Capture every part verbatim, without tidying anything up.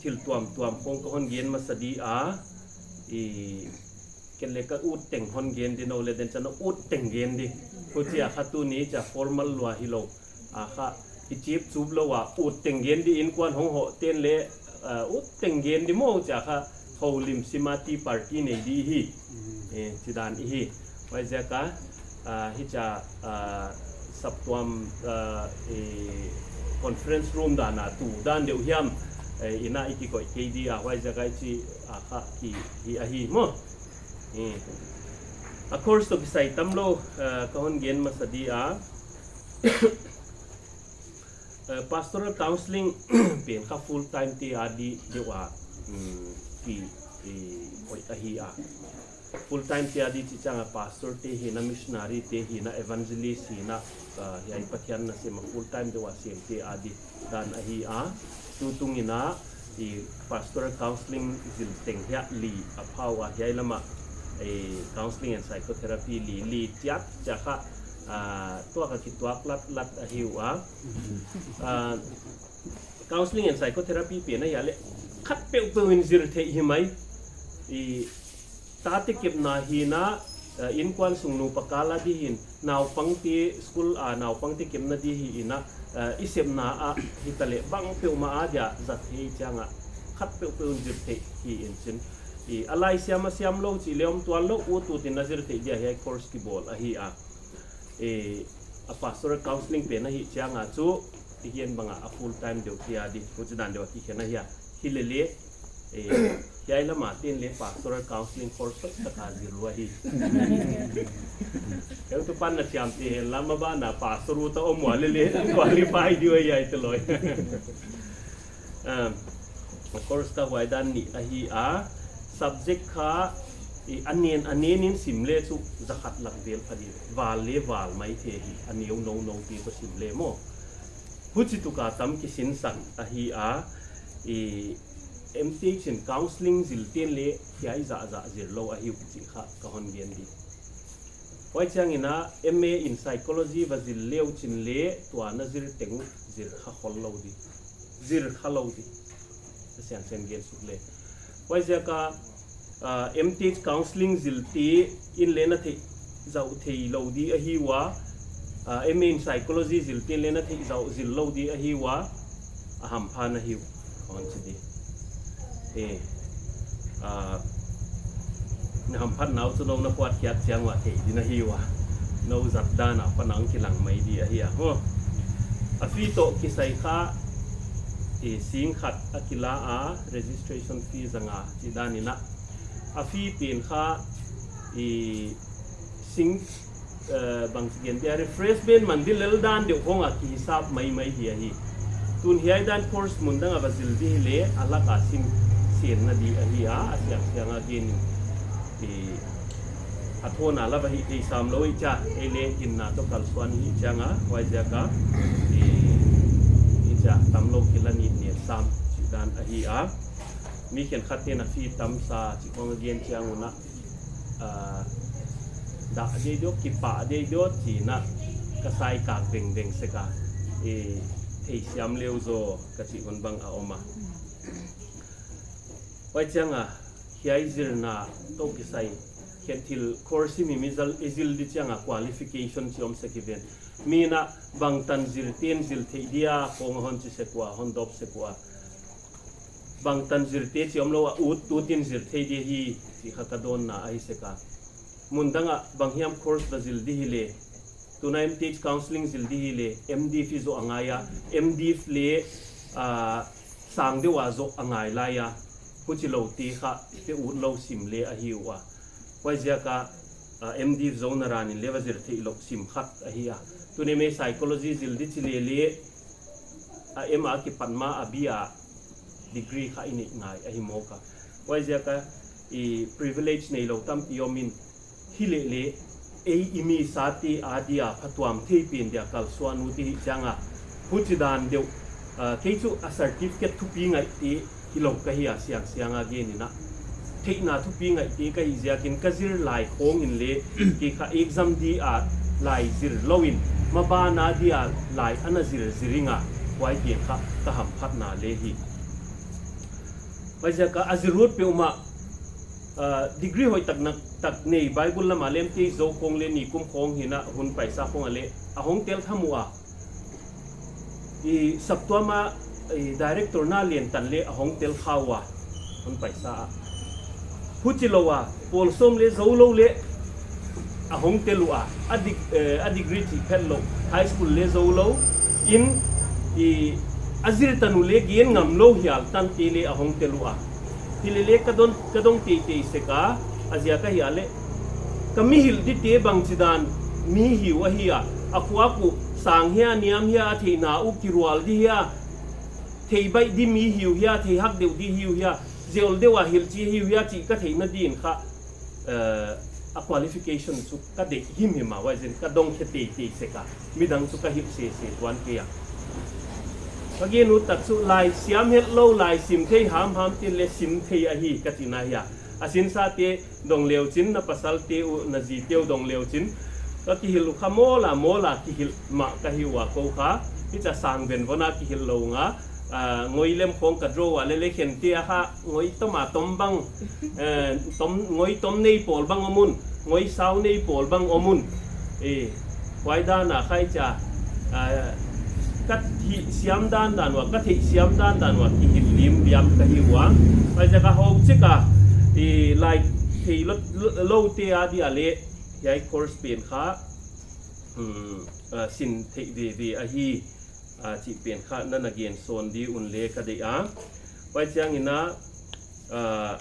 thil tuamtuam khong ka hon gen masa di a, i, ken le ka ut teng hon gen di, nou le den chan ut teng gen di. Huchia kha tuni chia formal lua hilou a kha, i chip chup lou a ut teng gen di, inkuan hong hoh ten le, ah, ut teng gen di maw chia kha, houlim sima tea party nei di hi. Eh, chidan i hi. Huaiziak a, ah, hichia, ah, saptuam, ah, eh, conference room dan a tu dan deuh hiam, eh, ina i kikoih kei di a, huaiziak a i chi a kha ki hi ahi maw. Eh, a course toh kisai tamlou, ah, ka hon gen masa di a. Eh, pastoral counseling pen kha full time te a di deuh a, mm, ki, eh, hoih ahi a. Full time te a di chih chiang a pastor te hihna, missionary te hihna, evangelist hihna, ah, hiai Pathian nasem a full time deuh a sem te a di dan ahi a. Tutung in a, i pastoral counseling zil teng hiai li a phau a, hiai lam a, i counseling and psychotherapy li, li chiat chia kha, ah, tuak a kituak latlat ahi ua. Ah, counseling and psychotherapy pen a hia le khat peuhpeuh in zil theih hi mai. I tate kepna hihna, eh, inkuan sung nupa kal a di hi'n, naupangte school a naupangte kepna di hi in a, eh, i sepna a hitaleh bang peuhmah a dia zat thei chiang a khat peuhpeuh in zil theih hi in chin. I a laisiam a siam lou chih le om tuan lou, ut ut in a zil theih dia hiai course kibawl ahi a. Eh, a pastoral counseling pen ahih chiang a chu, i gen bang a a full time deuh te a di, huchidan deuh a kikhen ahi a. Hilele, eh, hiai lam a ten le pastoral counseling course hoih tak a zil lua hi. Heutu pan na chiamteh hen la, maban a pastor ut a om ua lele, qualify di ua hiai te loi. Um, course kha huai dan nih ahi a, subject kha, i, a nen, a nen in sim le chu zakhat lak vel pha di, val le val maithei hi, a neu nou nou te toh sim le maw. Huchituk a tam kisinsak ahi a, i, M.Th in counseling zil ten le hiai zahzah zil lou ahi uh chih kha ka hon gen di. Huai chiang in a M.A in psychology va zil le uh chin le tua na zil teng uh zil kha khol lou di. Zil kha lou di. A sian sian gen suk le. Huaiziak a, ah, M.Th counseling zil te in le na theih zau thei lou di ahi ua, ah, M.A in psychology zil te in le na theih zau zil lou di ahi ua, a hamphat na hi uh, hon chi di. Eh, ah, na hamphat nau chu nou na kuat khiak chiang ua thei di na hi ua. Nou zat dan a panang kilang mai di ahi a. Ho. A fee toh kisai kha, eh, sing khat a kila a, registration fee zanga chih dan in a. A fee pen kha, eh, sing, eh, bang chi gen dia, refreshment man di lel dan deuh khong a kihisap maimai hi ahi. Tun hiai dan course mun dang a va zil di hi le, a lak a sim sen na di ahi a, a siang siang a gen in. Eh, a thona la va hih thei sam lou i chia, ei le ginna toh kalsuan hi chiang a, huaiziak a, eh, i chia tam lou kila ni ne sam chih dan ahi a. Mi khenkhat ten a fee tam sa chih khong a gen chiang un a, ah, dah dei diak, kipah dei diak chi in a, ka sai kak vengveng sek a, eh, theisiam le uh zaw ka chih hun bang a om a. Huai chiang a, hiai zilna toh kisai, hiai thil course himhim i zil, i zil di chiang a qualification chih om sek hi ven. Mi in a bangtan zil ten zil theih dia, khong hon chi sek ua, hon dawp sek ua. Bangtan zil te chih om lou a, ut ut in zil thei di hi, chih kha ka dawnna ahi sek a. Mun dang a bang hiam course va zil di hi le, tuna M.Th counseling zil di hi le, M.Div i zoh a ngai a, M.Div le, ah, sang deuh a zoh a ngai lai a, huchi lou te kha pe ut lou sim le ahi ua. Huaiziak a, ah, M.Div zou na ran in le va zil theih lou sim khat ahi a. Tun M.A psychology zil di chi le le, a M a kipan ma a B a degree kha i neih ngai ahi mawk a. Huaiziak a, i privilege nei lou tampi om in, hi le le, ei i mi sa te a dia phatuam thei pen dia kalsuan ut i hih chiang a, huchi dan deuh, ah, kei chu a certificate thupi ngaih te hilou ka hi a, siang siang a gen in a. Theihna thupi ngaih te ka hih ziak in ka zil lai khong in le, kei kha exam di a lai zil lou in, maban a dia lai ana zil zil ing a, huai pen kha ka hamphatna le hi. Huaiziak a zirut peuhmah, ah, degree hoihtak nak tak nei, Bible lam a lem te zou khong leh ni kum khong hi'n a hun paisa khong a leh a hong tel tham ua. I saptuam a, i director na lian tan leh a hong tel kha ua, hun paisa a. Huchilou a, pawl sawm leh zou lou leh a hong tel ua, a dig-, eh, a degree chih phet lou, high school leh zou lou, in, i, a zir tan uh leh gen ngam lou hial tan te leh a hong tel ua. Hilele ka dong, ka dong teitei sek a, a ziak ahia leh, ka mi hilh dite bangchidan mi hi uh ahia, a khuak uh sang hia, niam hia, a theihna uh kirual di hia, thei baih di mi hi uh hia, thei hak deuh di hi uh hia, zil deuh a hilh chi hi uh hia chih ka theihna din kha, eh, a qualification chu ka deih himhim a, huaiziakin ka dong khe teitei sek a, midang chu ka hilh sese tuan kei a. Ka gen ut tak chu lai siam hetlou, lai sim thei hamham te leh sim thei ahi ka chihna hia. A sinsate dong leuchin, na pasalte uh, na zite uh dong leuchin, ka kihilh uh kha mawl a, mawl a kihilh mah ka hi ua kou kha. Hichia sang venvon a kihilh lou nga, ah, ngoi lem khong ka draw a leh leh khen te a kha, ngoi tom a tom bang, eh, tom, ngoi tom nei pawl bang om un, ngoi sau nei pawl bang om un. Eh, huai dan a kha hichia, ah, ka theih siam dandan ua, ka theih siam dandan ua kihilh limliam ka hi ua. Huaiziak a hou chik a, eh, lai thei lou, lou te a dia leh hiai course pen kha, hmm, ah, sin theih veve ahi, ah, chih pen kha na na gen sawn di un leh ka deih a. Huai chiangin a, ah,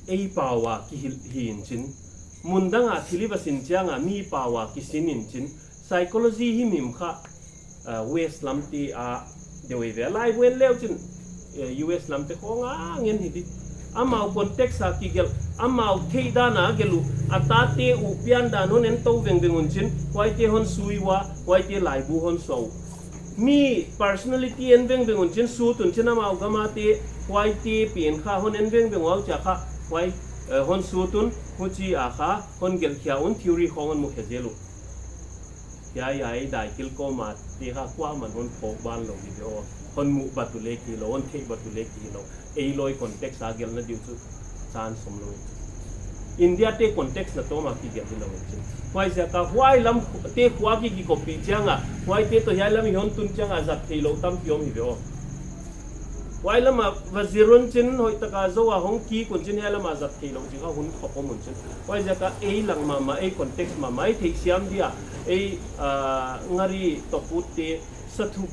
ei pau a kihilh hi in chin. Mundang a thil i va sin chiang a mi pau a kisin in chin. Psychology himhim kha, ah, West lam te a deuh ve. Lai buen leuchin, eh, U S lam te khong a ngen hi di. Amau context a kigelh, amau theih dan a gelh uh, a tate uh pian dan hon en tou vengveng un chin, huaite hon sui ua, huaite laibu hon suah uh. Mi personality en vengveng un chin, sut un chin, amau gam a te, huaite pen kha hon en vengveng ua uh chia kha, huai, eh, hon sut un, huchia kha hon gelh khia un, theory khong hon mu khe zel uh. Hiai, hiai, dai kil kawm a te kha kuaman hon phawk ban lou hi ve aw. Hon muh bat uh leh kihilh lou, hon theih bat uh leh kihilh lou. Ei loi context a gelhna di uh chu chance om lou. India te context na tawm a kigelh hilou in chin. Huaiziak a huai lam te khua ki kikoppih chiang a, huaite toh hiai lam i hon tun chiang a zat theilou tampi om hi ve aw. Huai lam a va zir un chin, hoihtak a zou a hong kik un chin, hiai lam a zat theilou chih kha hun khop om un chin. Huaiziak a ei lang mahmah, ei context mahmah, ei theihsiam dia, ei, ah, ngari toh put te, sathu,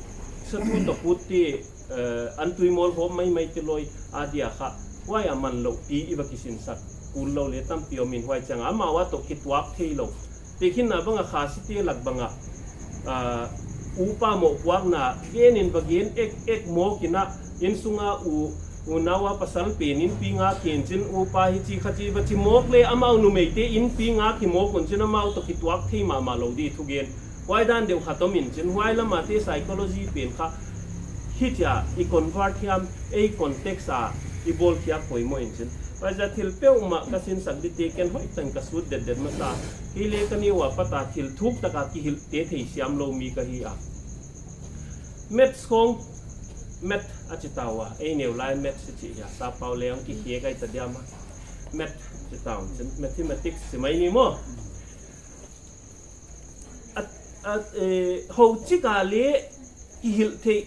sathu toh put te, eh, an tui mawl hawm maimai te loi a dia kha, huai a man louh pi i va kisinsak kul lou leh tampi om in, huai chiang a amau a toh kituak theilou. Tehkhinna bang a Khasite lak bang a, ah, upa mohpuakna gen in va gen ek ek mawk in a, innsung a u, unau a pasal pen inpi ngak in chin, upa hichi khachi va chi mawk leh amau numeite inpi ngak hi mawk un chin, amau toh kituak thei mahmah lou di thugen. Huai dan deuh khat om in chin, huai lam a te psychology pen kha hichia i convert hiam, ei context a i bawl khiak poimoh in chin. Huaiziak a thil peuhmah ka sinsak dite ken hoihtak in ka sut detdet masa. Kei leh ka neu a pat a thil thuk tak a kihilh te theisiam lou mi ka hi a. Maths khong, math a chi ta ua, ei neu lai maths i chih hia, sapau leng kikhek ahi ta diam a. Math chi ta un chin, mathematics chi mai ni maw. A, a, eh, hou chik a leh kihilh theih,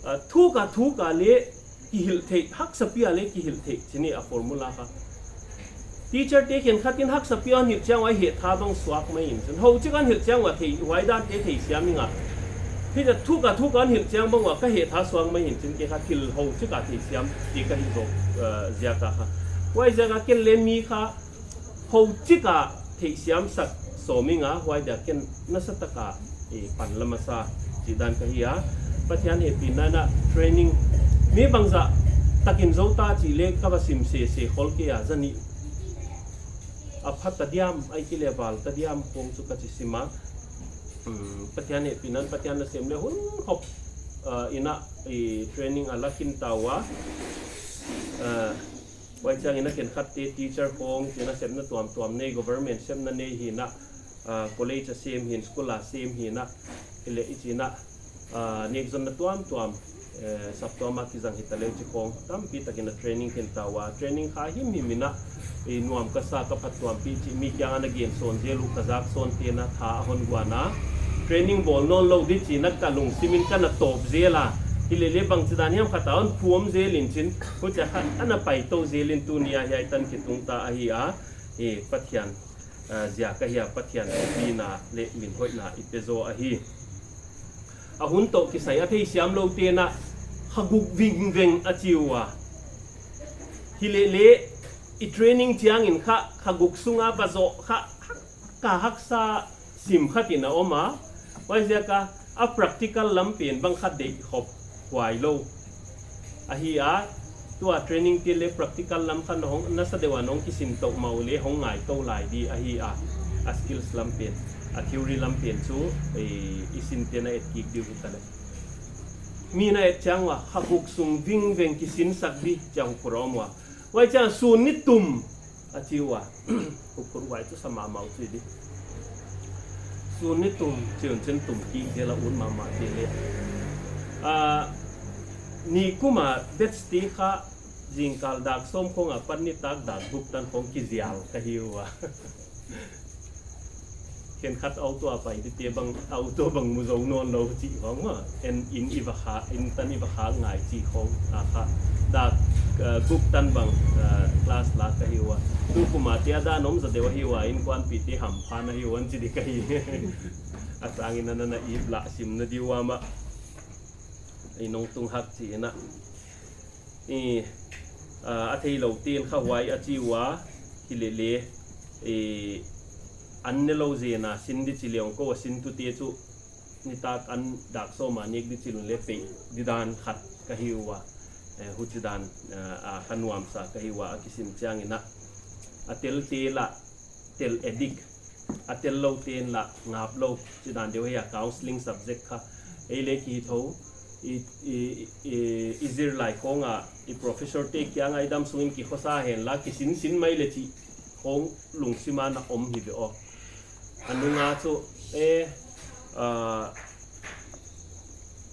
a, thuk a thuk a leh kihilh theih, haksa pi a leh kihilh theih, chih ni a formula kha. Teacher te khenkhat in haksa pi a hon hilh chiang ua hetha bang suak mai in chin. Hou chik a hon hilh chiang ua thei, huai dan te theisiam ing a. Hichia thuk a thuk a hon hilh chiang bang ua ka hetha suak mai in chin, kei kha thil hou chik a theisiam te ka hi zaw, eh, ziak a kha. Huaiziak a ken leh mi kha hou chik a theisiam sak sawm ing a, huai dia ken nasa tak a, eh, pan la masa chih dan ka hi a. Pathian hehpihna in a training mi bangzah tak in zou ta chih leh ka va sim sese khol kei a, zanih a pha ta diam, ahihkeileh val ta diam khong chu ka chi sim a. Hmm, Pathian hehpihna in Pathian nasem leh hun khop, ah, in a, eh, training a la khin ta ua. Ah, Huai chiangin a khenkhat te teacher khong, chih nasepna tuamtuam nei, government sepna nei hi in a, ah, college a sem hi in, school a sem hi in a, hileh i chih in a, ah, nekzonna tuamtuam, eh, saptuam a kizang hita leh chi khong tampi takin a training khen ta ua, training kha himhim in a, eh, nuam ka sa, ka phattuampih chih mi kiang ana gen sawn zel uh, ka zak sawn te'n a tha a hon guan a, training bawl nawn lou di chi'n a ka lungsim in ka na tawp zel a, hilele bangchidan hiam khat a hon phuam zel in chin, huchia kha ana pai tou zel in tuni a hiai tan kitung ta ahi a, eh, Pathian, ah, ziak ahi a, Pathian thupina leh minhoihna i pe zaw ahi. A hun toh kisai a theisiam lou te'n a kha guk vingveng a chi ua. Hilele i training chiang in kha, kha guk sung a va zoh kha, ka haksa sim khat in a om a. Huaiziak a, a practical lam pen bang kha deih khop huai lou ahi a, tua training te leh practical lam kha na hong, nasa deuh a nong kisin tou mah uleh hong ngai tou lai di ahi a, a skills lam pen, a theory lam pen chu, eh, i sin te'n a et kik di uh hita leh. Mi na et chiang ua, kha guk sung vingveng kisin sak di chia hukhur a om ua. Huai chiang sun ni tum a chi ua. Hukhur huai chu sa mahmah uh chi di. Sun ni tum, chi'n chin tum kik zel a ut mahmah te leh. Ah, nikum a batch te kha zingkal dak sawm khong a pat nitak dak guk tan khong kizial ka hi ua. Khenkhat auto a pai di te bang, auto bang mu zou nawn lou chih khong ua. En in i va kha, in tan i va kha ngai chih khong a kha. Dak, eh, guk tan bang, eh, class la ka hi ua. Tukum a te a dan om zaw deuh ahi ua, innkuanpih te hampha na hi ua chi di ka hi. A chang in a na na i la sim na di ua mah. I nong tung hak chi in a. I, ah, a theilou te'n kha huai a chi ua, hilele, eh, an ne lou zen a sin di chi leng kou a sin tute chu, nitak an dak sawm a nek di chi lun leh peih di dan khat ka hi ua, eh, huchidan, eh, a kha nuamsa ka hi ua a kisin chiang in a. A tel te lah, tel edik, a tel lou te'n lah ngap lou, chidan deuh ahi a counselling subject kha. Ei leh ki thou, i, i, i, i zir lai khong a, i professor te kiang a i damsung in kikhosa hen la, kisin sin mai leh chih khong lungsim a na om hi ve aw. A nung a chu, eh, ah,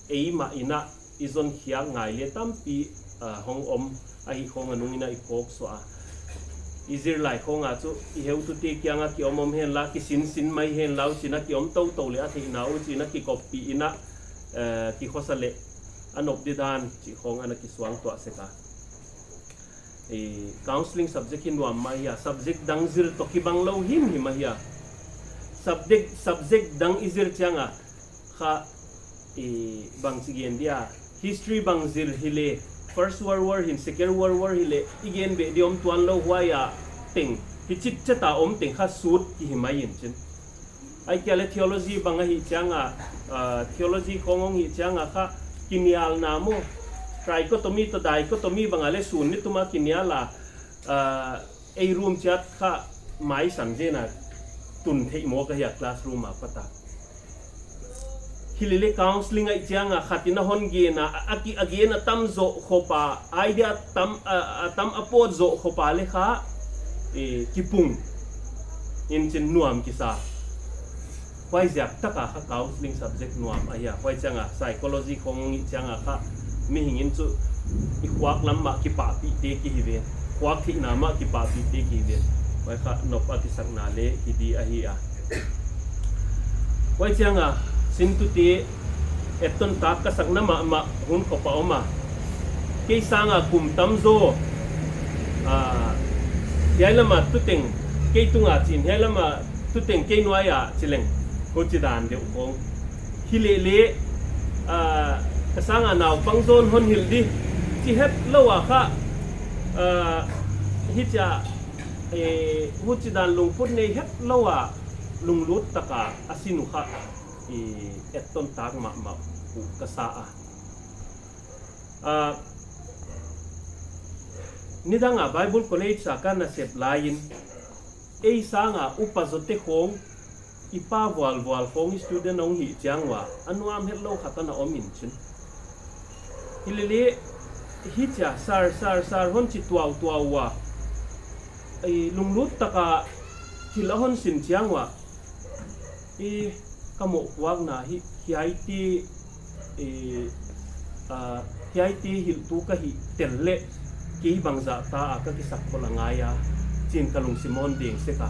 eimah in a, i zon khiak ngai leh tampi, ah, hong om, ahi khong a nung in a i phawk suah a. I zir lai khong a chu, i heutute kiang a ki om om hen la, kisin sin mai hen la uh chi'n a ki om tou tou leh a theihna uh chi'n a kikoppih in a, eh, kikhosa leh, a nop di dan, chih khong ana kisuang tuah sek a. Eh, counselling subject hi nuam mah ahi a, subject dang zir toh kibang lou himhim ahi a. Subject, subject dang i zir chiang a, kha, eh, bangchi gen dia, history bang zir hileh, First World War hin, Second World War hileh, i gen beh di om tuan lou huai a teng, hichit chet a om teng kha sut ki hi mai in chin. Ahihkeileh theology bang ahih chiang a, ah, theology khong hong hih chiang a kha, kinialna maw, trichotomy toh dichotomy bang a leh sun ni tum a kinial a, ah, ei room chiat kha maisan zen a tun theih mawk ahi a classroom a pat a. Hilele counselling ahih chiang a khat in a hon gen a, a, a ki, a gen a tam zoh khop a, idea tam, a, a tam a pawt zoh khop a leh kha, eh, kipung in chin nuam kisa. Huaiziak tak a kha counselling subject nuam ahi a. Huai chiang a psychology khong hih chiang a kha mihing in chu i khuak lam mah kipahpih te ki hi ve. Khuak theihna mah kipahpih te ki hi ve. Huai kha nop a kisakna leh hi di ahi a. Huai chiang a, sin tute etton tak ka sakna mahmah hun khop a om a. Kei sang a kum tam zaw, ah, hiai lam a tu teng, kei tung a chin, hiai lam a tu teng kei nuai a chi leng, huchidan deuh khong. Hilele, ah, ka sang a naupang zaw in hon hilh di, chi het lou a kha, ah, hichia, eh, huchidan lungput nei het lou a, lunglut tak a, a sin uh kha, eh, etton tak mahmah uh ka sa a. Ah, nidang a Bible College a ka na sep lai in, ei sang a upa zawte khong, i pa vualvual khong i student hong hih chiang ua, a nuam het lou khat ana om in chin. Hilele, hichia, sir, sir, sir, hon chi tuautuau ua. I lunglut tak a thil a hon sin chiang ua. I ka mohpuakna hi, hiaite, i ah, hiaite hilhtu ka hih tel leh, kei bangzah ta a ka kisak khol a ngai a, chi'n ka lungsim hon deng sek a.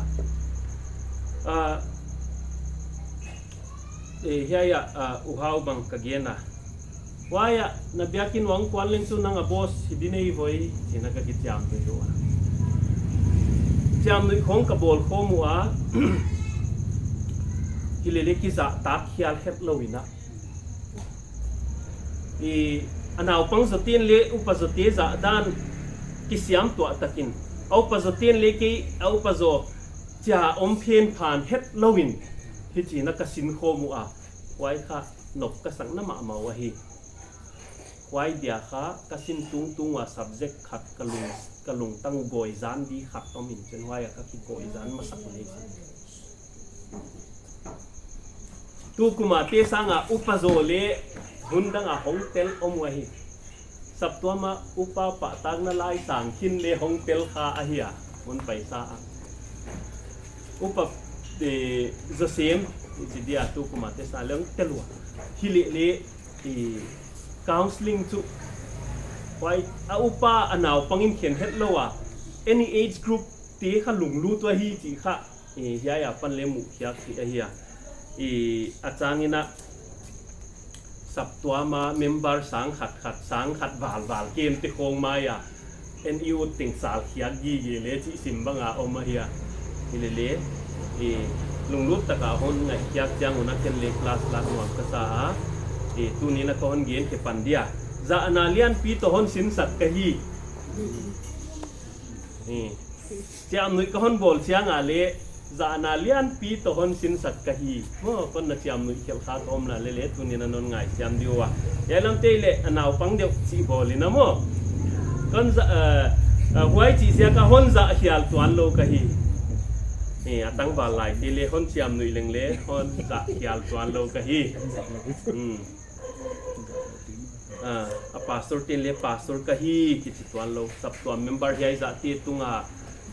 Ah, eh, hiai ah, ah, U Hau bang ka gen a. Huai ah, na biakin uah kuan leng chu nang a boss hi di nei voi, chi'n a ka kichiamnuih ua. Chiamnuih khong ka bawl khawm ua, hilele kizahtak hial het lou in a. I, a naupang zawte'n le upa zawte zahdan kisiam tuah takin, a upa zawte'n le kei, a upa zaw chia om phenphan het lou in, hichi'n a ka sin khawm ua, huai kha nop ka sakna mahmah uh ahi. Huai dia kha ka sin tungtung ua subject khat ka lung, ka lungtang uh gawizan di khat om in, chi'n huai a ka kigawizan masak uh ahi. Tukum a te sang a upa zaw le hun dang a hong tel om uh ahi. Saptuam a upa pahtakna lai sang khin le hong tel kha ahi a, hun paisa a. Upa, eh, Joseph, i chi dia tukum a te sang le hong tel ua. Hilele, eh, counseling chu, huai a upa a naupang in khen het lou a, any age group te kha lunglut uh ahi chih kha, eh, hiai a pan le muh khiak chih ahi a. Eh, a chang in a, saptuam a member sang khat khat, sang khat val val kem te khong mai a, en i ut teng sal khiak gige le chih sim bang a om ahi a. Hilele, eh, lunglut tak a hon ngaihkhiak chiang un a ken le class lak nuam ka sa a. Eh, tuni'n a ka hon gen khe pan dia. Zahna lianpi toh hon sinsak ka hi. Eh, chiamnuih ka hon bawl chiang a le, zahna lianpi toh hon sinsak ka hi. Maw, kon na chiamnuih khelh kha ka om la lele, tuni'n a non ngaisiam di ua. Hiai lamte le, a naupang deuh chih bawl in a maw. Kon za, eh, eh, huai chih ziak a hon zah hial tuan lou ka hi. Eh, a tangval lai te le, hon chiamnuih leng le, hon zah hial tuan lou ka hi. Hmm. Ah, a pastor te'n le pastor ka hi kichi tuan lou. Saptuam member hiai zahte tung a,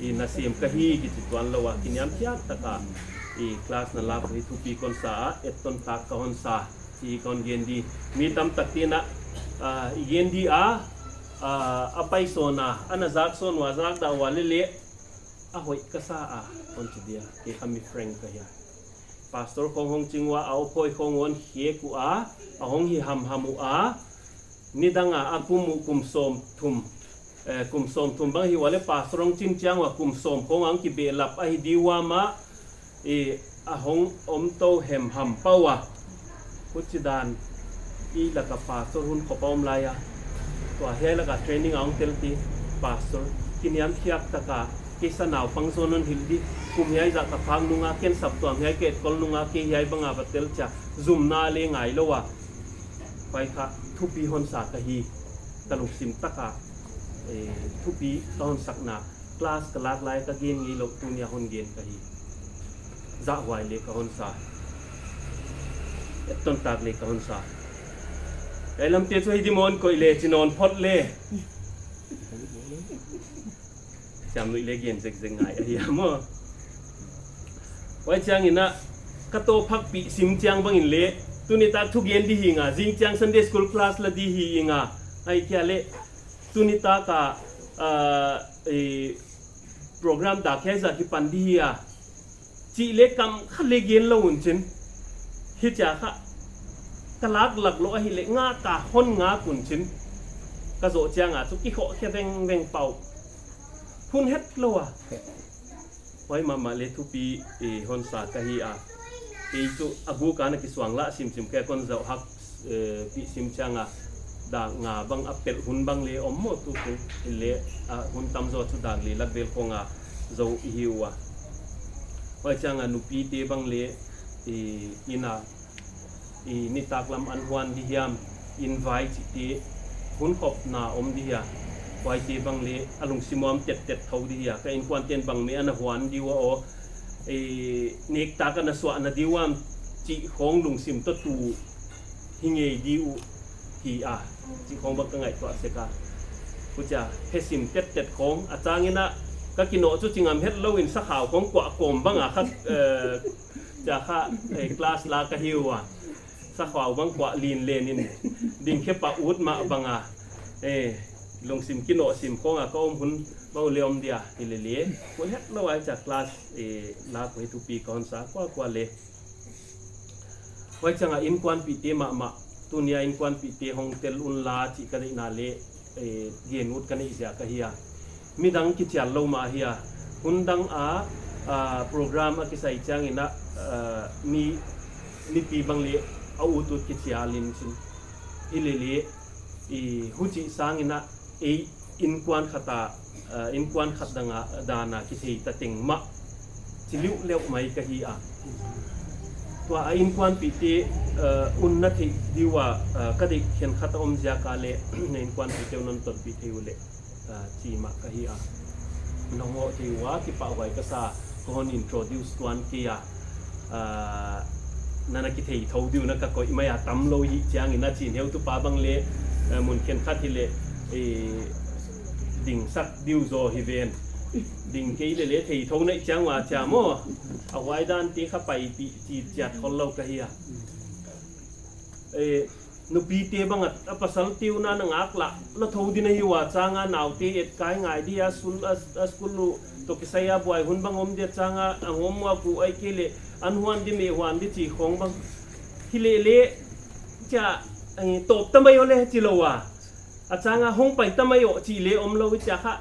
i nasem ka hi kichi tuan lou a, kiniamkhiak tak a, i class na lak uh hi thupi kon sa a, etton tak ka hon sa, chih kon gen di. Mi tamtak te'n a, ah, i gen di a, ah, a pai sawn a, ana zak sawn ua, zak dah ua lele, a hoih ka sa a, kon chi dia, kei kha mi frank ka hi a. Pastor khong hong ching ua, a uphoi khong hon khek ua, a hong hi hamham ua, nidang a, a kum uh kum sawmthum, eh, kum sawmthum bang hi ua le pastor hong chin chiang ua kum sawm khong a hong kibehlap ahi di ua mah, eh, a hong om tou hemham pah ua. Huchidan, i lak a pastor hun khop a om lai a. Tua hiai lak a training a hong tel te, pastor, kiniamkhiak tak a, kei sa naupang zaw non hilh di, kum hiai zah ka phak nung a, ken saptuam hiai ka etkol nung a, kei hiai bang a va tel chia, zumna le ngai lou a. Huai kha, thupi hon sa ka hi, ka lungsim tak a, eh, thupi ka hon sakna, class ka lak lai ka gen ngei lou, tuni'n a hon gen ka hi. Zahhuai le ka hon sa. Etton tak le ka hon sa. Hiai lamte chu hi di maw, koih le, chi nawn phot le. Chiamnuih le gen zekzek ngai ahi a maw. Huai chiang in a, ka toh phakpih sim chiang bang in le, tuni tak thugen di hi ing a, zing chiang Sunday school class la di hi ing a, ahihkeileh, tuni tak a, ah, eh, program dak hiai zah kipan di hi a, chih le kam khat le gen lou un chin. Hichia kha, ka lak lak lou ahihleh ngak a hon ngak un chin. Ka zoh chiang a chu kikhoh khe vengveng pah uh. Hun het lou a. Huai mahmah le thupi, eh, hon sa ka hi a. Kei chu a guk a na kisuang lah simsim kei kon zoh hak, eh, pih sim chiang a. Dak nga bang a pelh hun bang le om maw tu tu. Hilele, ah, hun tamzaw chu dak li lak vel khong a zoh i hi ua. Huai chiang a nupi te bang le, eh, inn a i nitaklam an huan di hiam, inn vai chihte, hun khopna om di hia, huaite bang le a lungsim uam tettet thou di hia, ka innkuante'n bangmah ana huan di ua aw, eh, nektak ana suahna di uam, chih khong lungsim toh tu hi ngei di uh hi a, chih khong bang ka ngaihtuah sek a. Huchia, phesim tettet khong, a chang in a, ka kinoh chu chi ngam het lou in sakhau khong kuah kawm bang a khat, eh, chia kha, eh, class la ka hi ua. Sakhua bang kuah lin len in ding khe pa ut mah bang a. Eh, lungsim kinoh sim khong a ka om hun bang le om dia hi le le. Ko het lo ai cha class, eh, la ko hi thupi ka hon sa kua kua le. Huai chang a inkuanpihte mahmah, tuni a inkuanpihte hong tel un la chih ka deihna le, eh, gen ut ka neih ziak ahi a. Midang kichial lou mah ahi a. Hun dang a, ah, program a kisai chiang in a, ah, mi, mipi bang le a ut ut kichial in chin. Hi le le, i huchih sang in a, ei inkuan khat a, ah, inkuan khat dang a, dan a kithei ta teng mah chi liu leuh mai ka hi a. Tua a inkuanpihte, ah, un na theih diu a, ah, ka deih khenkhat a om ziak a le, na inkuanpihte un non tonpih thei uleh, ah, chi mah ka hi a. Nong hoh thei ua, kipahhuai ka sa, ka hon introduce tuan kei a. Ah, na na kithei thou diu na ka koih mai a, tam lou hi chiang in a chin heutu pa bang le, eh, mun khenkhat hi le, eh, ding sak diu zaw hi ven. Ding kei le le thei thou na chiang ua chia maw. A huai dan te kha paipih chi chiat khol lou ka hi a. Eh, nupite bang a, a pasalte uh na na ngaklah lou thou ding ahi ua, chang a naute et kai ngai di a, sul a, a school uh toh kisai a buai hun bang om dia chang a, a ngom ua ku ai ke le, an huan di me huan di chi khong bang. Hi le le, chia, eh, top ta mai o le chi lou a. A chang a hong pai ta mai o chi le om lou chia kha.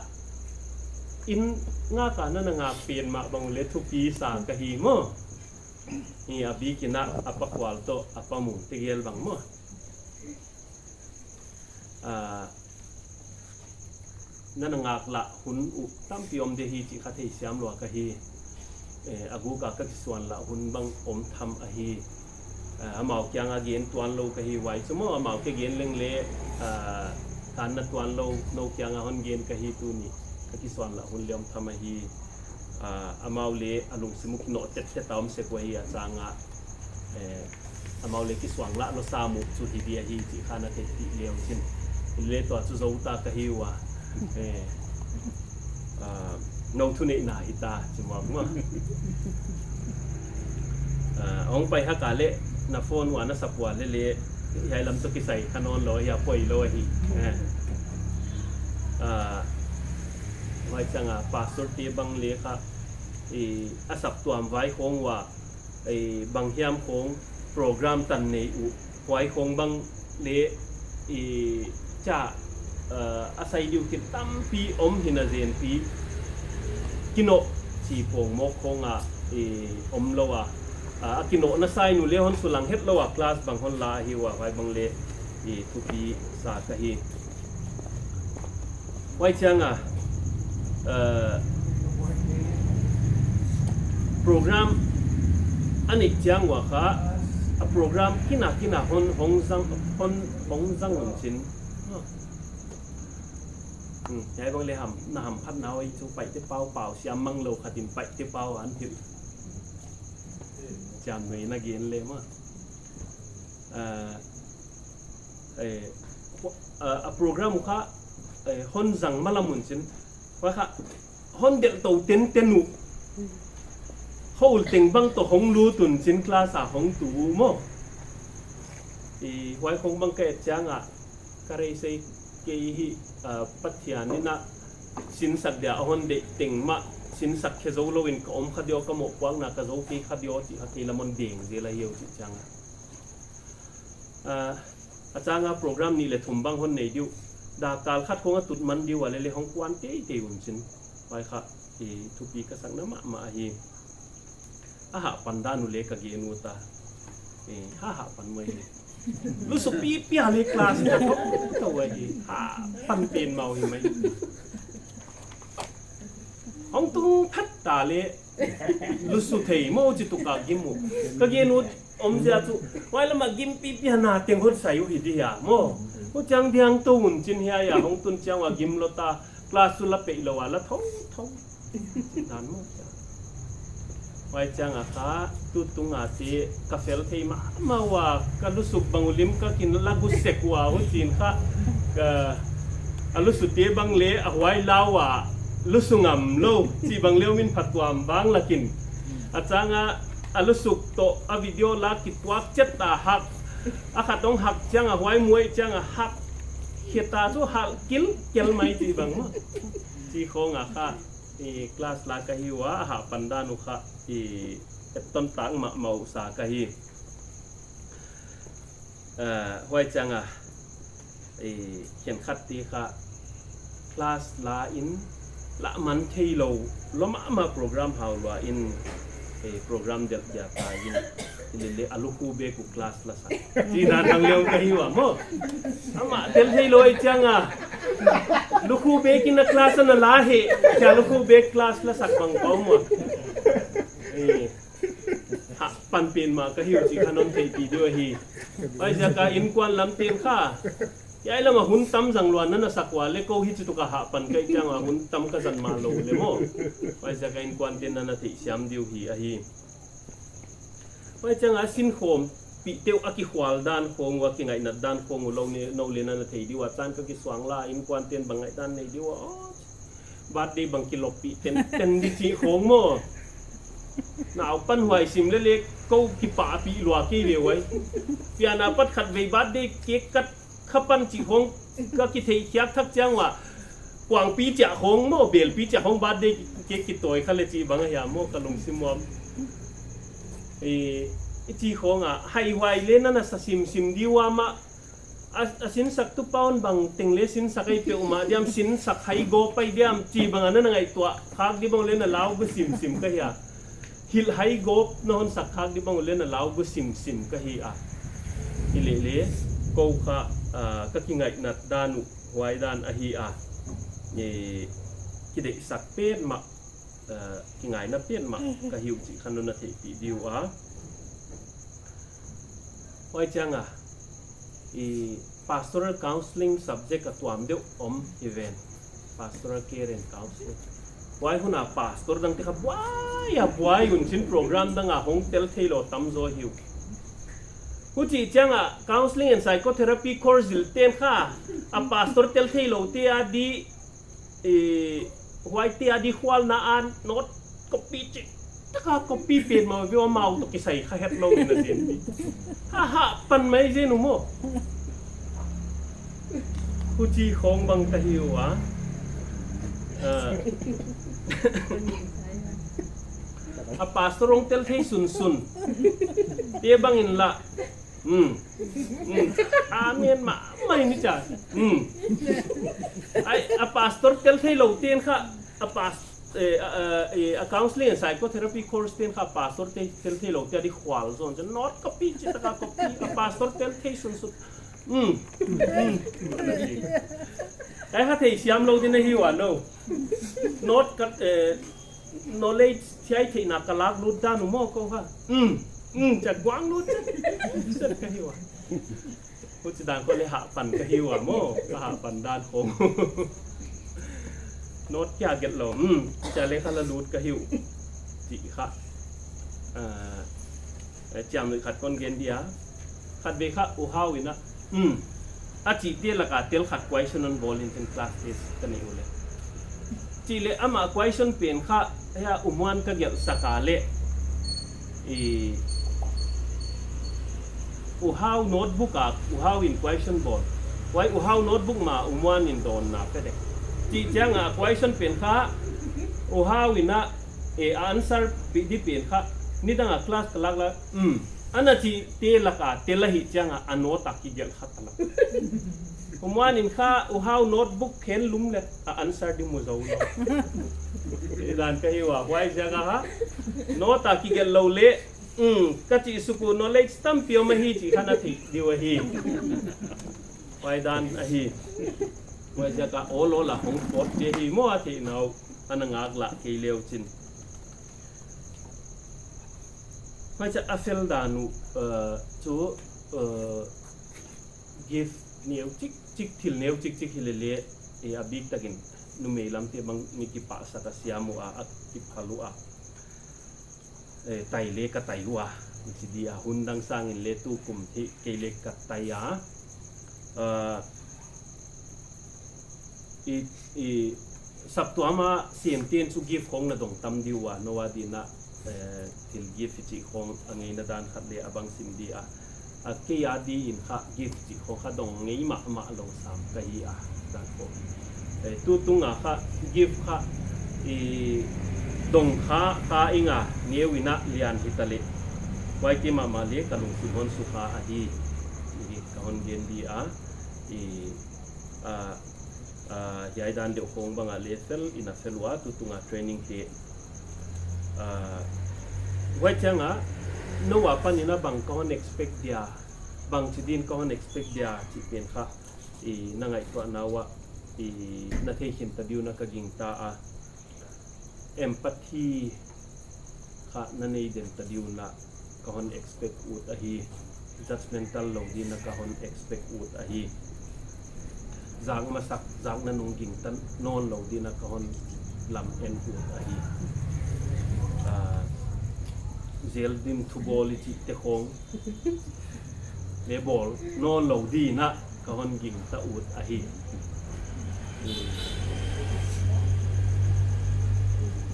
In ngak a na na ngak pen mah bang le thupi sa ka hi maw. Hi a bik in a, a pa Khual toh, a pa Mung te gel bang maw. Ah, na na ngaklah hun uh tampi om de hi chih kha thei siam lua ka hi. Eh, a guk a ka kisuan lah hun bang om tham ahi. Ah, amau kiang a gen tuan lou ka hi huai chu maw, amau ke gen leng le, ah, tan na tuan lou, nou kiang a hon gen ka hi tuni. Ka kisuan lah hun le om tham ahi. Ah, amau le a lungsim uh kinoh tet tet a om sek ua hi a chang a, eh, amau le kisuang lah lou sam uh chu hi dia hi chih kha na theih pih le uh chin. Le tua chu zou ta ka hi ua. Eh, ah, nou thuneihna hi ta chi muak maw. Ah, hong pai hak a le na phone ua na sap ua le le hiai lam toh kisai kha nawn lou hi a poi lou hi. Eh. Ah, huai chang a pastor te bang le kha, eh, a saptuam vai khong ua, eh, bang hiam khong program tan nei uh, huai khong bang le, eh, cha, eh, a sai diu ki tampi om hi na zen pi, kinoh chi pong mok khong a, eh, om lou a. Ah, a kinoh na sai nu le hon sulang het lou a class bang hon la hi ua huai bang le, eh, thupi sa ka hi. Huai chiang a, eh, program a neih chiang ua kha, a program kina kina hon, hong zang, hon, hong zang un chin. Hmm, hiai bang le ham, na hamphatna uh chu Paite pau pau siam mang lou khat in Paite pau an thil. Chiam nuai na gen le maw. Ah, eh, hu-, ah, a program uh kha, eh, hon zang malam un chin. Huai kha, hon delh tou tenten uh. Hou teng bang toh hong lut un chin class a hong tu uh maw. Eh, huai khong bang ka et chiang a, ka rei sei kei hi, ah, Pathian in a sinsak dia a hon deih teng mah, sinsak khe zou lou in ka om kha diaw, ka mohpuakna ka zou kei kha diaw chih kha kei lam hon deng zel ahi uh chih chiang a. Ah, a chang a program nih le thum bang hon nei diu. Dak kal khat khong a tut man diu a le le hong kuan teitei un chin. Huai kha, eh, thupi ka sakna mahmah ahi. A hah pan dan uh le ka gen uh ta. Eh, ha ha pan mai le. Lusu pi pia le class na thou thou ahi. Ha pan pen mau hi mai. Hong tung phat ta le. Lusu thei maw chi tuk a gim uh. Ka gen uh om zia chu. Huai lam a gim pi pia na teng hon sai uh hi di hia maw. Hu chiang diang tou un chin hia ya hong tun chiang ua gim lou ta. Class chu la peih lou a la thou thou. Dan maw. Huai chiang a kha, tutung a te, ka fel thei mahmah ua, ka lusuk bang uh lim ka kin la gu sek ua, huchiin kha, ka, a lusute bang le, a huai lau a, lusu ngam lou, chi bang le uh min phatuam bang lakin. A chang a, a lusuk toh, a video la kituak chet ta hak, A khat hong hak chiang a, huai muh chiang a hak. Kheta chu hal kilkel mai chih bang maw. Chi khong a kha, i class la ka hi ua, a hahpan dan uh kha, i etton tak mahmah uh sa ka hi. Eh, huai chiang a, eh, khenkhat te kha class la in, lah man theilou, lou mahmah program hau lua in, eh, program delh dia ta in, lele a lukhu bek uh class la sak. Chi dan hang leu ka hi ua maw. Amah tel theilou ei chiang a. Lukhu bek in a class ana la hi, chia lukhu bek class la sak bang pau maw. Eh. Hahpan pen mah ka hi uh chih kha non theihpih diu ahi. Huaiziak a innkuan lam ten kha, hiai lam a hun tam zang lua in ana sak ua leh kou hichi tuk a hahpan ka hih chiang a hun tam ka zang mah lou leh maw. Huaiziak a innkuan ten ana theihsiam diu hi ahi. Huai chiang a sinkhawm pih te uh a kikhual dan khong uh, a kingaihnat dan khong uh lou ne, nou leh in ana thei diu a, chan ka kisuang la, innkuan ten bang ngaihdan nei diu a. Birthday bang kiloppih tenten di chih khong maw. Naupan huai sim lele kou kipahpih lua kei ve huai. Pian apat khatvei birthday cake cut kha pan chih khong ka kitheihkhiak thak chiang ua. Kuangpi chia khong maw, belpi chia khong birthday cake kitawi kha leh chih bang ahia maw ka lungsim uam. I, i chih khong a, hai huai leh in ana sa simsim di ua mah. A, a sinsaktu pa un bang teng leh sinsak ei peuhmah diam, sinsak hai gawp ei diam, chih bang a na ngaihtuah khak di bang leh na lau gawp simsim ka hi a. Hilh hai gawp na hon sak khak di bang leh na lau gawp simsim ka hi a. Hilele, kou kha, ah, ka kingaihnat dan uh, huai dan ahi a. Eh, kideihsak petmah, ah, kingaihna petmah ka hi uh chih kha non na theihpih diu a. Huai chiang a, i pastoral counseling subject a tuam deuh om hi ven. Pastoral care and counseling. Huai hun a pastor dang te kha buai a buai un chin program dang a hong tel theilou tam zaw hi uh. Huchi chiang a counseling and psychotherapy course zil ten kha, a pastor tel theilou te a di, eh, huaite a di khualna a note copy chih taka copy petmah ve, amau toh kisai kha hetlou in a zen pi. Ha, hahpan mai zen uh maw. Huchi khong bang ka hi ua. Ah. A pastor hong tel thei sunsun te bang in la. Hmm. Hmm. Amen mah, mah ni cha. Hmm. Ai, a pastor tel theilou ten kha, a pas-, eh, a, a, eh, a counseling and psychotherapy course ten kha, pastor te, tel theilou te a di khual zaw in, note copy chih taka copy, a pastor tel thei sunsun. Hmm. Hmm. Ai kha theisiam lou di na hi ua no. Note cut, eh, knowledge thiai theihna ka lak lut dan uh maw kou kha. Um, um, cha guang lut. Set ka hi ua. Huchi dan khong leh hahpan ka hi ua maw. Ka hahpan dan khong. Note kia gelh lou. Um, cha leh kha la lut ka hi uh. Chih kha. Ah, eh, chiamnuih khat kon gen dia. Khatvei kha U Hau in a, um, a chihte laka tel khat question hon bawl in chin class test ka nei uleh. Chih leh amah question pen kha, hia U Muan ka gelhsak a leh. I, U Hau notebook a, U Hau in question bawl. Huai U Hau notebook mah U Muan in dawnna pe dek. Chih chiang a question pen kha, U Hau in a, eh, answer pi di pen kha, nidang a class ka lak la, um, ana chihte laka tel ahih chiang a, a note a kigelh kha ta la. U Muan in kha, U Hau notebook khen lum leh, a answer di mu zou lou. Eh, dan ka hi ua, huaiziak a ha. Note a kigelh lou leh, um, ka chih suk uh knowledge tampi om ahi chih kha na theih diu ahi. Huai dan ahi. Huaiziak a awl awl a hong pawt te hi maw a theihna uh. Ana ngaklah kei leu chin. Huaiziak a fel dan uh, uh, chu, uh, gift neu chikchik, thil neu chikchik hilele, eh, a biktakin numei lamte bang mi kipahsak a siam ua, a kiphal ua. Eh, tai leh ka tai ua, chi di a hun dang sangin leh tukum hi kei leh ka tai a. Ah, i, i, saptuam a siamten chu gift khong na dong tam di ua, nou a di na, eh, thil gift chih khong a ngeina dan khat leh a bang sim di a. A, kei a di in kha gift chih khong kha dong ngei mahmah lou sam ka hi a, zan khong. Eh, tutung a kha gift kha i dong kha, kha ing a, neu in a lian hi ta leh, huaite mahmah leh ka lungsim hon sukha ahi, i ka hon gen di a, i, a, a, hiai dan deuh khong bang a leh fel in a fel ua, tutung a training hi. A, huai chiang a, nou apan in a bang ka hon expect dia, bangchi din ka hon expect dia, chih pen kha, i na ngaihtuahna uah, i na theikhin ta di un a ka gingta a. Empathy kha na nei den ta di un a ka hon expect ut ahi. Judgmental lou di in a ka hon expect ut ahi. Zak masak, zak na nung gingta nawn lou di in a ka hon lam en ut ahi. A, zel dim thubawl i chihte khong leh bawl nawn lou di in a ka hon gingta ut ahi.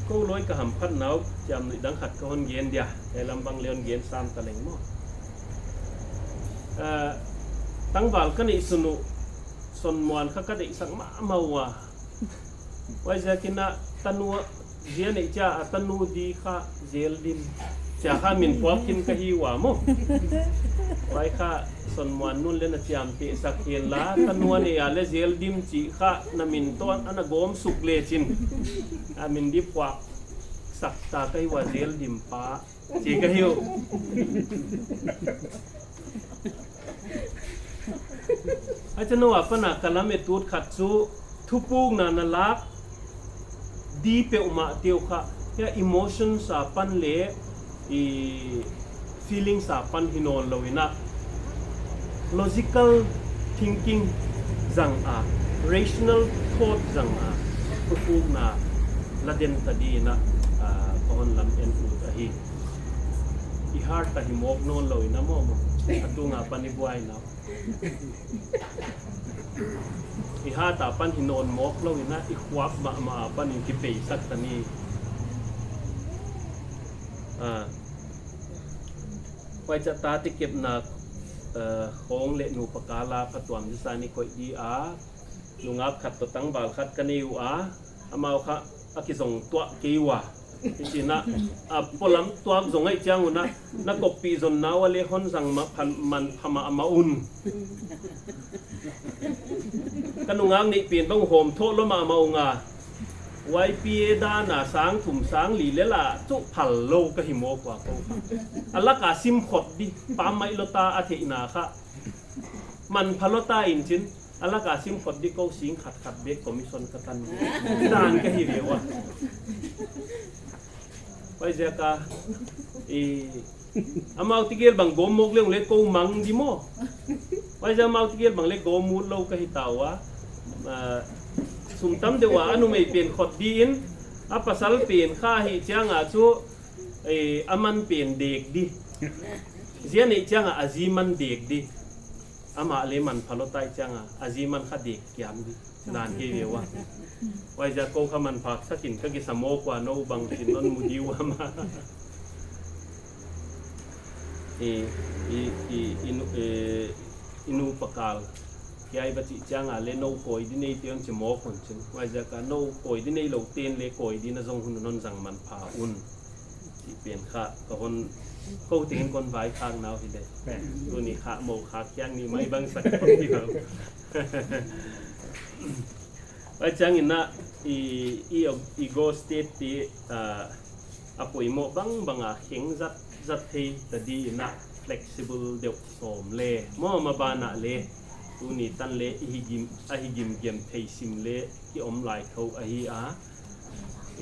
Kou loi ka hamphatna uh chiamnuih dang khat ka hon gen dia, hiai lam bang leh hon gen sam ta leng maw. A, tangval ka neih sun uh, Sonmuan kha ka deihsak mahmah ua. Huaiziak in a tanu a, zia neih chia a tanu di kha zel dim chia kha min phuak khin ka hi ua maw. Huai kha Sonmuan nu'n leh na chiamtehsak hen la, tanu a neih a leh zel dim chih kha na min toh ana gawm suk lechin, a min di phuak sak ta ka hi ua, zel dim pa chi ka hi uh. Huai chiang nou apan a ka lamet ut khat chu thupukna na lak di peuhmah te uh kha, hiai emotions apan leh i feelings apan hi nawn lou in a, logical thinking zang a, rational thought zang a, thupukna la den ta di in a, a, ka hon lam en ut ahi. I heart a hi mawk nawn lou in a maw maw, a tung apan i buaina uh. I heart apan hi nawn mawk lou in a, i khuak mahmah apan in kipeisak ta ni. A, huai chiang tate kepna, a, khong leh nupa kal a phatuam zisan i koih di a, nungak khat toh tangval khat ka nei ua, amau kha a kizong tuah kei ua. Hichi in a, a polam tuak zong ahih chiang un a, na koppih zonna ua leh hon zang ma phan, manpha mahmah un. Ka nungak neih pen bang hawm thoh lou mahmah ung a. Y P A dan a sang thum sang li leh la chu phal lou ka hi mawk ua kou. A lak a sim khot di, pam mai lou ta a theihna kha. Manpha lou ta in chin, a lak a sim khot di, kou sing khat khat bek commission ka tan di. Dan ka hi ve ua. Huaiziak a, i, amau tegel bang gawm mawk leng leh kou mang di maw. Huaiziak amau tegel bang leh gawm ut lou ka hi ta ua. A, sum tam deuh a, a numei pen khot di in, a pasal pen kha ahih chiang a chu, i, a man pen dek di. Zia neih chiang a, a zi man dek di. Amah leh manpha lou ta ahih chiang a, a zi man kha dek kiam di. Dan hi ve ua. Huaiziak kou kha manpha sak in ka kisa mawk ua, nou bangchin non mu di ua maw. I, i, i, i nu, e, i nupa kal. Hiai va chih chiang a leh nou koi di nei te hon chi mawk un chin. Huaiziak a nou koi di nei lou ten leh koi di na zong hun un hon zang manpha un. Chih pen kha, ka hon, kou tengin kon vaikhak nau hi leh. Tuni kha mou khak hiang ni mai bang sak kon di nau. Huai chiang in a, i, i, ego state te, a, a poimoh bangbang a kheng zat, zat thei ta di in a flexible deuh sawm leh, maw maban a leh, tuni tan leh i hi gim, a hi gimgem thei sim leh, ki om lai thou ahi a.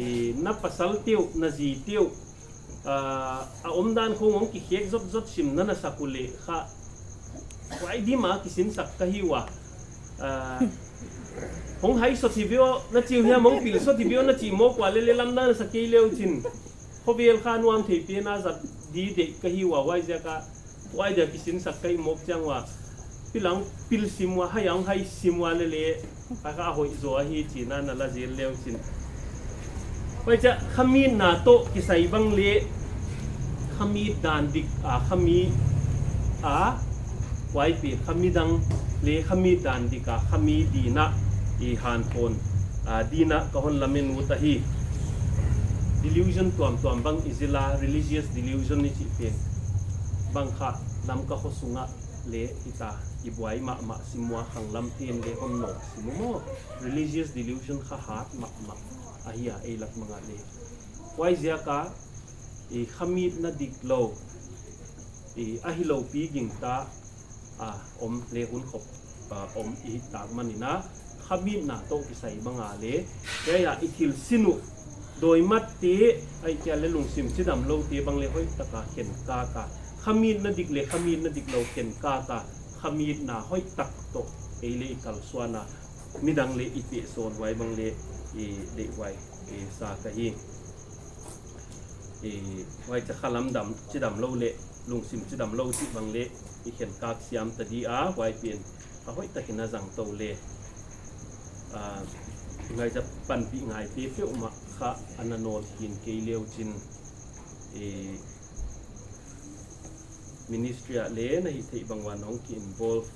I, na pasal te uh, na zi te uh, a, a omdan khong hong kikhek zotzot sim na na sak uleh kha, huai dim a kisinsak ka hi ua. A, hong hai sawt hi ve aw na chi uh hiam, hong pil sawt hi ve aw na chi mawk ua leh leh lamdang na sa kei leu chin, khovel kha nuam thei pen a zat di deih ka hi ua, huaiziak a, huai dia kisinsak ka hih mawk chiang ua, pil ang pil sim ua, hai ang hai sim ua leh leh, a kha hoih zaw ahi chih na na la zel leu chin. Huai chiah khamit na toh kisai bang leh, khamit dan dik a, khamit a, Huai pen kha midang leh kha mit dan dik a, kha mit ding a i hanthawn, ah, ding a ka hon lamen ut ahi. Delusion tuamtuam bang i zil a, religious delusion i chih pen bang kha Lamka khosung ah leh hita i buai mahmah sim ua, khanglam ten leh hon nawk sim uh maw. Religious delusion kha hat mahmah ahi a, ei lak bang ah leh. Huaiziak a i kha mitna diklou, i ahi lou pi gingta a om leh hun khop, a, om i hih tak manin a, kha mitna toh kisai bang a leh, hiai a i thil sin uh, dawi mat te, ahihkeileh lungsim chidam lou te bang leh hoihtak a khenkak a, kha mitna dik leh kha mitna diklou khenkak a, kha mitna hoihtak toh ei leh i kalsuan a, midang leh i pehsawn, huai bang leh i deihhuai i sa ka hi. I, huaicha kha lamdang chidam lou leh lungsim chidam lou chih bang leh i khenkak siam ta di a, huai pen a hoihtak in a zang tou leh. Ah, huaicha panpih ngai te peuhmah kha ana nawl khin kei leh chin, i, ministry ah leh na hihtheih bang ua nong ki involve,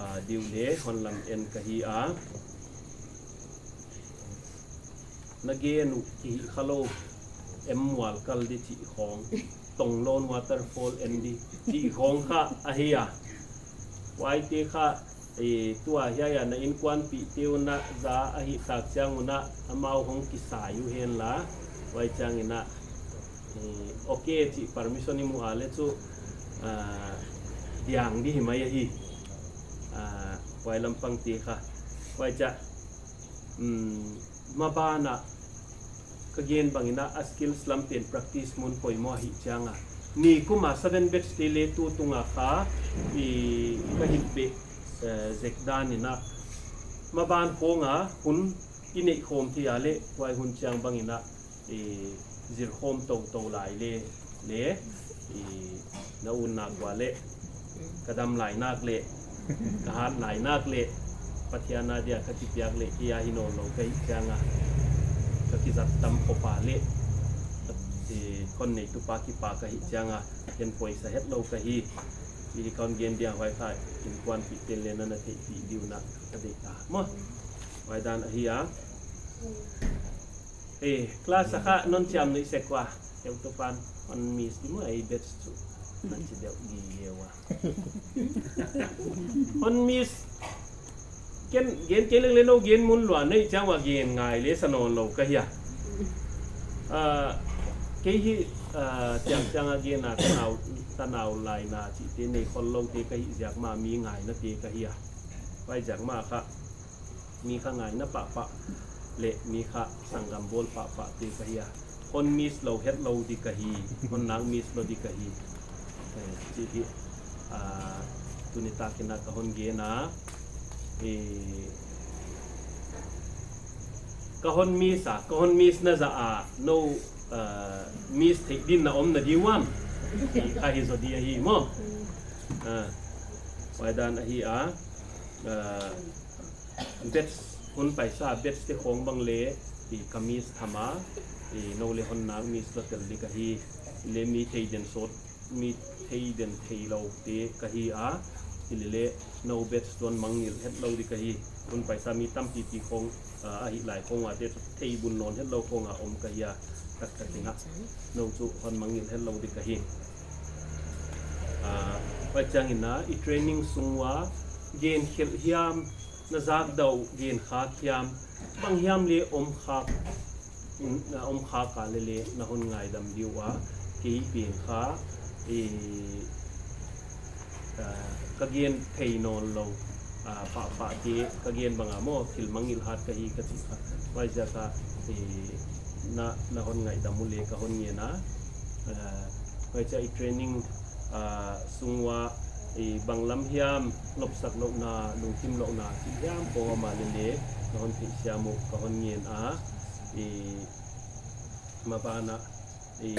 ah, diu leh hon lamen ka hi a. Na gen uh kihih khalou, em mual kal di chih khong, tonglon waterfall en di chih khong kha ahi a. Huaite kha, eh, tua hiai a na innkuanpihte uh na za ahih tak chiang un a amau hong kisai uh hen la, huai chiangin a, eh, okay chih permission i muh a leh chu, ah, diang di hi mai ahi. Ah, huai lampang te kha. Huaicha, um, maban ah ka gen bangin a, a skills lam pen practice mun poimoh ahih chiang a, nikum a seven batch te leh tu tung a kha i ka hih beh, eh, zek dan in a, maban khong a hun i neih khawm thei a leh, huai hun chiang bangin a, i zir khawm toutou lai leh, leh, i na un nak ua leh, ka dam lai nak leh, ka hat lai nak leh, Pathian a dia ka kipiak leh, kei a hi nawnlou ka hih chiang a, ka kizat tam khop a leh, i hon neitu pa kipak ka hih chiang a, ken poisa hetlou ka hi. I kon gen dia huai kha, innkuanpihte leh na na theihpih diu na ka deih ta maw. Huai dan ahi a. Eh, class a kha non chiam nuih sek ua. Heutupa'n hon miss di maw, ei batch chu. Na chi deuh di ye ua. Hon miss. Ken, gen kei leng leh nou gen mun lua nei chiang ua gen ngai leh sa nawnlou ka hi a. Ah, kei hi, ah, chiang chiang a gen a tanau, tanau laina chihte nei khollou te ka hih ziak mah mi ngaina te ka hi a. Huaiziak mah kha mi kha ngaina pahpah leh mi kha sanggam bawl pahpah te ka hi a. Hon miss lou hetlou di ka hi, hon nak miss lou di ka hi. Eh, chih hi, ah, tuni takin a ka hon gen a. Eh, ka hon miss a, ka hon miss na zah a, nou, ah, miss theih din na om na di uam. Ka hi zaw di ahi maw. Ah, huai dan ahi a. Ah, batch, hun paisa batch te khong bang leh, i ka miss tham a, i nou leh hon nak miss lou tel di ka hi, leh mi thei den sawt, mi thei den theilou te ka hi a, i leh leh nou batch tuan mangngilh hetlou di ka hi, hun paisa mi tampipi khong, ah, ahih lai khong a te chu thei bun nawn hetlou khong a om ka hi a, tak tak in a, nou chu hon mangngilh hetlou di ka hi. Ah, huai chiangin a, i training sung ua, gen khelh hiam, na zak deuh gen khak hiam, bang hiam leh om khak, mm, na om khak a leh leh, na hon ngaidam di ua, kei pen kha, eh, ah, ka gen thei nawnlou, ah, pahpah te, ka gen bang a maw, thil mangngilh hat ka hi ka chih kha. Huaiziak a, eh, na, na hon ngaidam uleh ka hon ngen a, ah, huaicha i training, ah, sung ua, i bang lam hiam, nopsak louhna, lungkim louhna, chih hiam khong om a leh leh, ka hon theihsiam uh, ka hon ngen a, i maban ah, i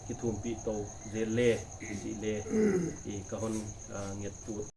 kithumpih tou zel leh, chih leh, i ka hon, ah, nget ut